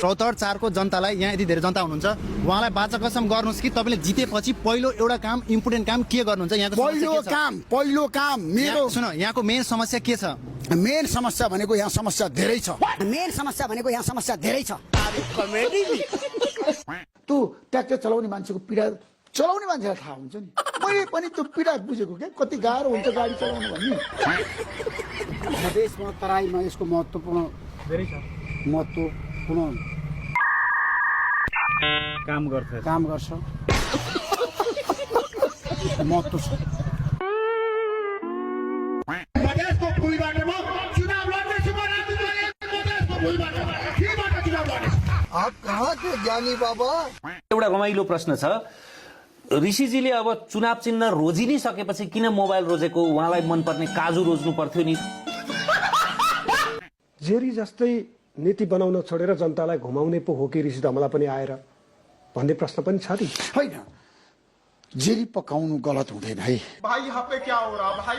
74 4 को जनतालाई यहाँ यति धेरै जनता हुनुहुन्छ उहाँलाई बाचा कसम गर्नुस् कि तपाईले जितेपछि पहिलो एउटा काम इम्पोर्टेन्ट काम के गर्नुहुन्छ यहाँको पहिलो काम मेरो सुन यहाँको मेन समस्या के छ मेन समस्या भनेको यहाँ समस्या धेरै छ तँ ट्र्याक्टर चलाउने मान्छेको पीडा चलाउने मान्छेलाई थाहा हुन्छ नि मैले पनि त्यो पीडा बुझेको के कति गाह्रो हुन्छ गाडी चलाउनु भन्ने देशमा तराईमा यसको महत्त्वपूर्ण धेरै छ काम गर्छ महत्त्व छ एउटा रमाइलो प्रश्न छ ऋषिजीले अब चुनाव चिन्ह रोजि नै सकेपछि किन मोबाइल रोजेको उहाँलाई मनपर्ने काजु रोज्नु पर्थ्यो नि जेरी जस्तै नीति बनाउन छोडेर जनतालाई घुमाउने पो हो कि ऋषि धमला पनि आएर भन्ने प्रश्न पनि छ नि हैन जेरी पकाउनु गलत हुँदैन है भाई यहाँ पे क्या हो रहा भाई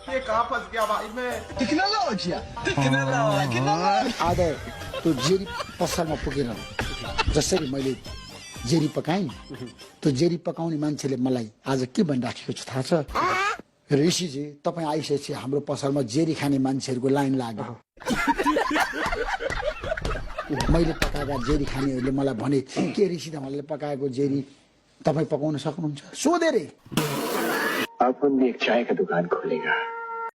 ये कहाँ फंस गया भाई मैं आज त्यो जेरी पसलमा पुगेर जसरी मैले जेरी पकाएँ त्यो जेरी पकाउने मान्छेले मलाई आज के भनिराखेको छ थाहा छ ऋषिजी तपाईँ आइसकेपछि हाम्रो पसलमा जेरी खाने मान्छेहरूको लाइन लाग्यो मैले पकाएका जेरी खानेहरूले मलाई भने के ऋषि धमलले पकाएको जेरी तपाईँ पकाउन सक्नुहुन्छ सोधे रे अपन भी एक चाय का दुकान खोलेगा